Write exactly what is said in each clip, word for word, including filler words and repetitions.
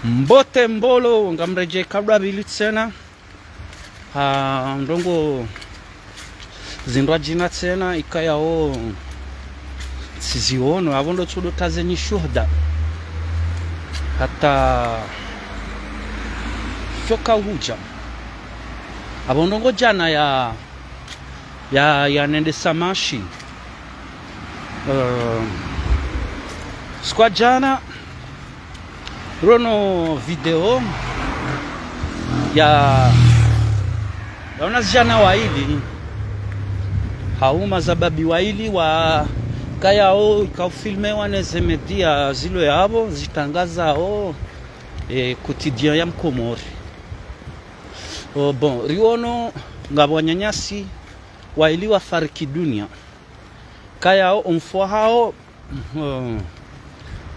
Mbote mbolo, ngamredjei kabla pvili tsena. Ha, ndrongoo zindrwadjina tsena, ikayao tsiziono, apvo ndo tsudo tazenyi shuhuda. Hata shoka uhudja. Apvo ndrongoo djana ya, ya, ya nende samashi. Eh, siku ya djana, rono video ya, ya wanazidjana waili, hau mazababi waili wa kayao ikao filmewa neze media zilo yapvo, zitrangazao, eh, quotidien ya Mkomori. Oh, bon, riono ngapvo wananyasi waili wafariki dunia. Kayao omfo hao, mm,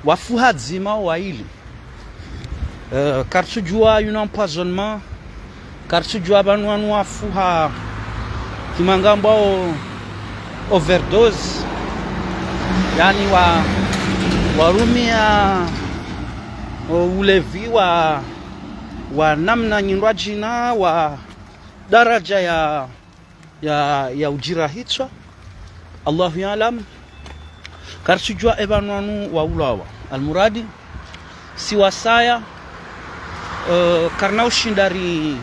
wafu hadzima waili. Eh, karitsudjua une empoisonnement, karitsudjua pvanu wanu wafu ha kimangambwa o overdose, yani wa, warumia o ulevi wa, wa namna nyindrwadjina, wa daraja ya, ya, ya udjirahitswa. Allahu yaalam. Karitsudjua epvanu wanu waulawa. Almuradi, si wasaya, eh, karina ushinda ri,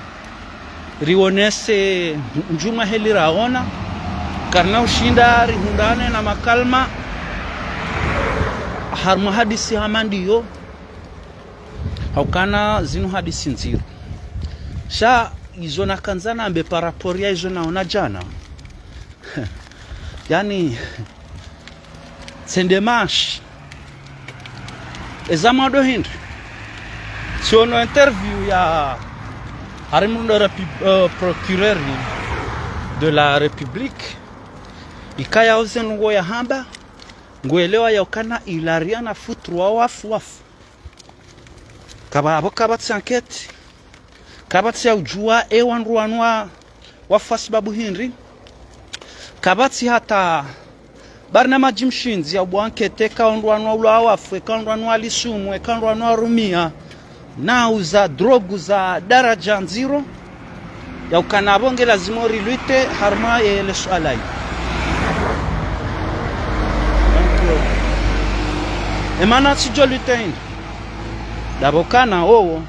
rionese ndjumwa heli raona. Karina ushinda rihundrane na makalima harumwa hadisi hama ndiyo. Haukana zinu hadisi ndziro. Sha izo nakandza nambe par rapport ya izo naona djana. Yani, c'est dommage. Eza mwando hindri. Tsiono interview ya harimwa ndo repu-, eh, procureur de la République. Ikayao zendrongoo yahamba, ngwelewa yaukana ilaria na futru wa wafu wafu. Kapva apvo kapvatsi enquête, kapvatsi ya udjua ewandru wanu wa, wafu ha sababu hindri. Kapvatsi hata barnamadji mshindzi ya ubua enquête, eka wandru wanu waulawa wafu, eka wandru wanu walisumu, eka wandru wanu warumia, na uza drogue za daraja ndziro, yaukana apvo nge lazima uri lutter harumwa yele suala yi. Donc, emana tsidjo lutter hindri. Ndapvo ukana owo,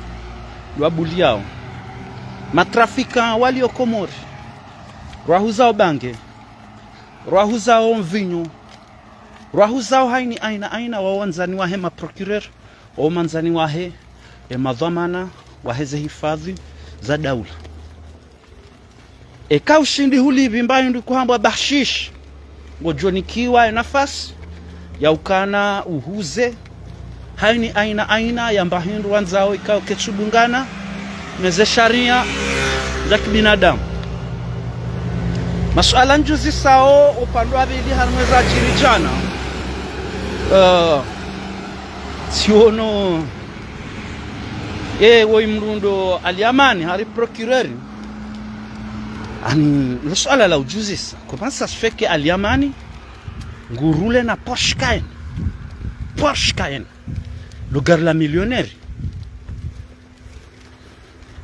lwabuliao. Matrafiquants walio Komori. Rwahuzao bange. Rwahuzao mvinyo. Rwahuzao haini aina aina wa wandzani wahe maprocureur, wa wandzani wahe, e madhwamana, waheze hifadhi za daula. Eka ushindi hulipvi mba hindru kuhambwa bahshish, ngodjonikiwa e nafasi, yaukana uhuze, haini aina aina ya mba hindru wandzao ikao ketsudungana neze sharia za kibinadamu. Masuala ndjuzisao upande wa pvili harumwa eza djiri djana. Eh, tsiono, eh, woyi mdru ndo Aliamani, hari procureur. Ani, lo suala la udjuzisa. Comment ça se fait que Aliamani, ngu rouler na Porsche Cayenne. Porsche Cayenne. Lo gari la millionnaire.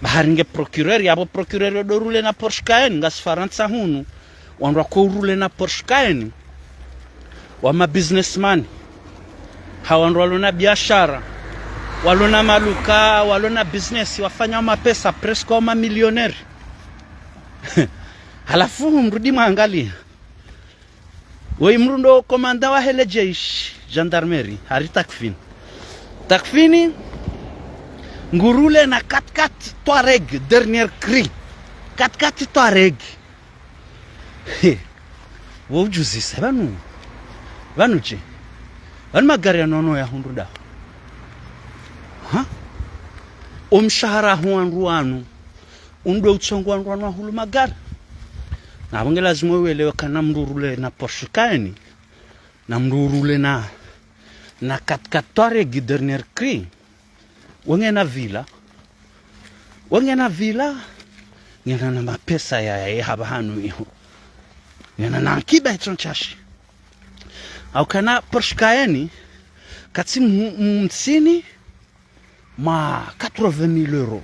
Bahari nge procureur, yapvo procureur yo ndo rouler na Porsche Cayenne, ngasi Farantsa hunu. Wandru wako rouler na Porsche Cayenne. Wa ma businessman. Ha wandru walo na biashara. Walo na maluka, walo na business, wafanya mapesa, presque wa ma millionnaire. Halafu mrudi mwangalia. Woyi mdru ndo commandant wahe le jeshi, gendarmerie, hari Takfini. Takfini, ngu rouler na quatre-quatre Touareg, dernier cri. Quatre-quatre Touareg. He. Wo udjuzisa, pvanu. Pvanu dje. Pvanu magari ya nono ya hundru daho. Ha? Omshahara hu wandru wanu. Undro utsongo wandru wanu wahulu magari. Na apvo nge lazima uelewe kana mdru rouler na Porsche Cayenne, na mdru rouler na, na quatre-quatre Touareg dernier cri. Wengena villa. Wengena villa. Ngena na mapesa ya, ya, ya hapva hanu iho. Ngena na akiba itso ntsashi. Haukana Porsche Cayenne, katsi mu-, mu-, mtsini, ma quatre-vingt mille euros.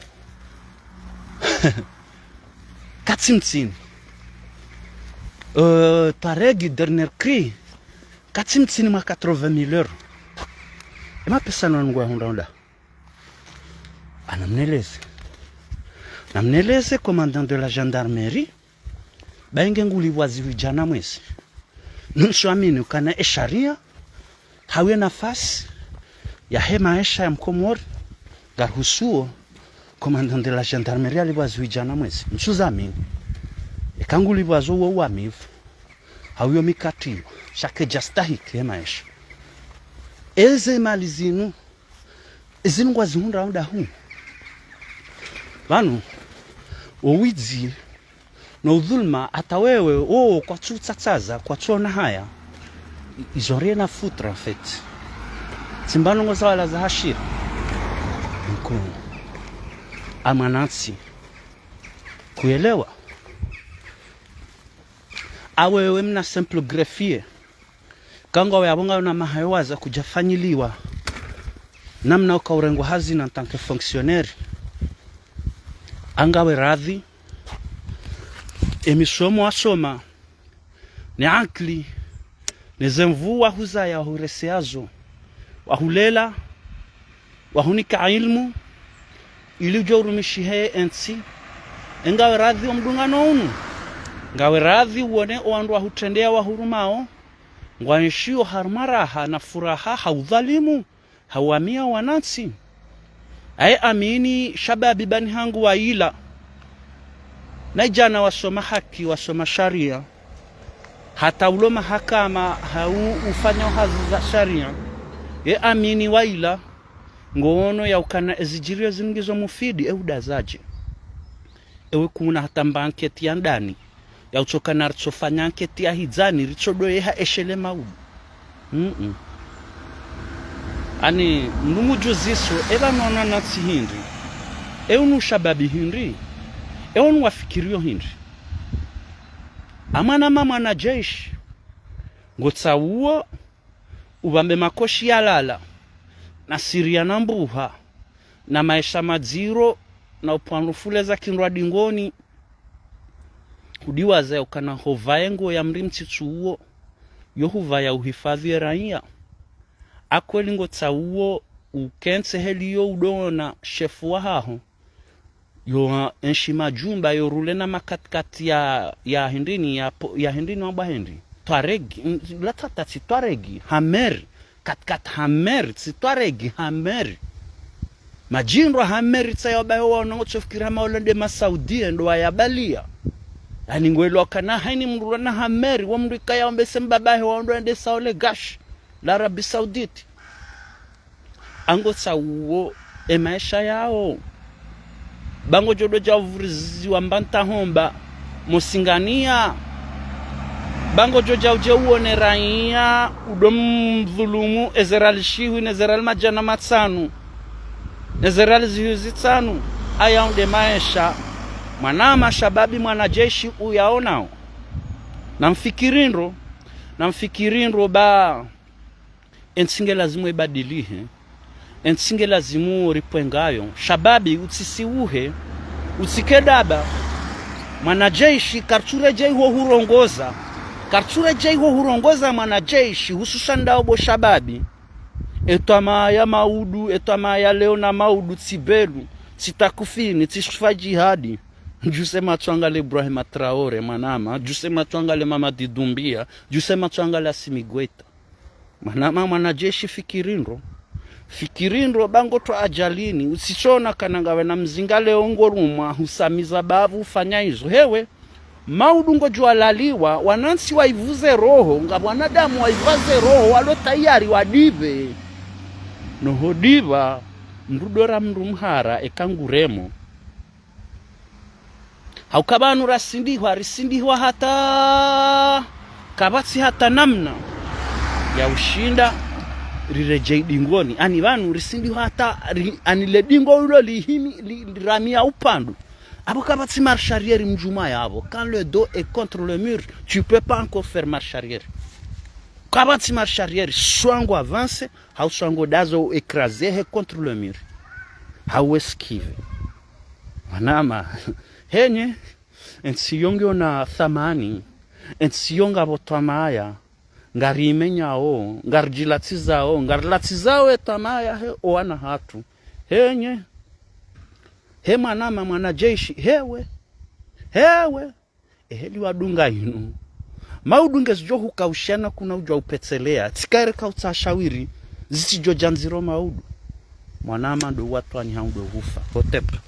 Katsi mtsini. Euh, Touareg, dernier cri. Katsi mtsini ma quatre-vingt mille euros. E mapesa no ngwahundra hundra. Ana mneleze. Na mneleze commandant de la gendarmerie. Ba inge ngulipvwa zihwi djana mwezi. Nunsu amini ukana e sharia, hau ye nafasi yahe maesha ya mkomori, ngaruhusuo commandant de la gendarmerie alipvwa zihwi djana mwezi. Nunsu zamini. Eka ngulipvwa zo wo uamivu. Hau yo mikatiyo. Sha kedja stahiki ye maesha. Eze mali zinu, ezinu ngwazihundra hundra hu. Pvanu, wo widzi, no udhuluma, hata wewe, wo, kwatsu tsatsaza, kwatsu ona haya. I-, ils ont rien à foutre, en fait. Tsi mbano ngo za wala za hashira. Nko. Amanatsi. Kuelewa. Awewe mna simple greffier. Kangwawe apvo ngawe na mahayo waza kudjafanyiliwa. Namna uka urengwa hazi na en tant que fonctionnaire. Angawe radhi. Emisomo wasoma. Ne akili. Ne zemvu wahuzaya wahureseazo. Wahulela. Wahunika ilmu. Ili udjo urumishihe entsi. Engawe radhi omdungano unu. Ngawe radhi uone owandru wahutrendea wahurumao. Ngwaenshio harumwa raha na furaha ha udhalimu, ha uamia wanantsi. Aye amini shababi bani hangu waila. Na idjana wasoma haki, wasoma sharia. Hata ulo mahakama, hau ufanya hazi za sharia. Ye amini waila, ngoono ya ukana ezidjirio zinu ngizo mufidi, e udazaje. Ewe kuna hata mba anketi ya ndani. Ya utsokana ritsofanya anketi ya hidzani, ritsodoyeha eshele maudu. Mm-mm. Ani, mnumudjuziso, epvanu wanantsi hindri. E unu shababi hindri. E unu wafikirio hindri. Amwana mama na jeshi. Ngotsauo, upvambe makoshi yalala. Na siria na mbuha. Na maesha madziro. Na upvanu fule za kindrwa dingoni. Udiwaza ya ukana hopvaye nguo ya mri mtsitsu uo, yo hupvaya uhifadhi ye raiya. Akweli ngotsauo ukentsi heli yo udoona shefu wahaho, yo enshi majumba yo rule na makatikati ya, ya hindrini, ya po-, ya hindrini wabwa hindri. Touareg, n-, la tata tsi Touareg, Hummer. Katikati Hummer, tsi Touareg, Hummer. Madjindrwa Hummer tsa yabahe wao nongo tsofikiri hama ola nde masaudi ndo wayabalia. Ani ngwelo kana haini mndru na Hummer, wo mndru ikaya wambe se mbabahe wao ndo ende saole gash la Arabie Saoudite. Angotsauo e maesha yao. Ba ngodjo dodja uvuriziwa mba ntahomba mosingania. Ba ngodjo dja udje uone raiya udo mdhulumu eze riali shihwi ne ze riali madjana matsanu ne ze riali zihwi zitsanu. Aya unde maesha. Mwana mashababi mwana jeshi uyaonao. Na mfikiri ndro, na mfikiri ndro ba Entsi nge lazimu ibadilihe. Entsi nge lazimu ripvengayo. Shababi, utsisiuhe. Utsike daba. Mwanajeshi, kartsuredjei ho hurongoza. Kartsuredjei ho hurongoza mwanajeshi, hususwani ndawo bo shababi. Etwamaa ya maudu, etwamaa ya leo na maudu, tsi Belu, tsi Takufini, tsi Shufa Jihadi. Djuse matswangale Ibrahima Traoré, mwanama. Djuse matswangale Mamadi Doumbia. Djuse matswangale Assimi Goïta. Mwana ma-, mwanajeshi fikiri ndro. Fikiri ndro ba ngotwa ajalini. Utsishona kana ngawe na mzinga leo ngorumwa, husamiza bavu, ufanya izo. Hewe, maudu ngodjo walaliwa, wanantsi waivuze roho, nga wanadamu waivaze roho, walo tayari wadive. Noho diva, mndru dora mndru mhara, eka nguremo. Hauka pvanu rasindihwa, risindihwa hata kapvatsi hata namna ya ushinda riredjei dingoni. Ani pvanu risindihwa hata ri-, ani le dingo ulo lihimi, li-, liramia upandu. Apvo kapvatsi marche arrière mdjuma yapvo. Quand le dos est contre le mur, tu peux pas encore faire marche arrière. Kapvatsi marche arrière, soit ngo avance, hau soit ngo dazo écrasé he contre le mur. Awe sikive. Mwanama, henye, entsi yo ngiyo na thamani, entsi yo ngapvo twamaya, ngarimenyao, ngaridjilatsizao, ngarilatsizao etwamaya he owana hatru. Henye, he mwanama, mwanajeshi, hewe, hewe, eheli wadunga inu. Maudu ngezidjo hukaushana kuna udjwa upetselea, tsikare kautsa shawiri, zitsidjo djandziro maudu. Mwanama ndo watwani hau ndo hufa, hotepa.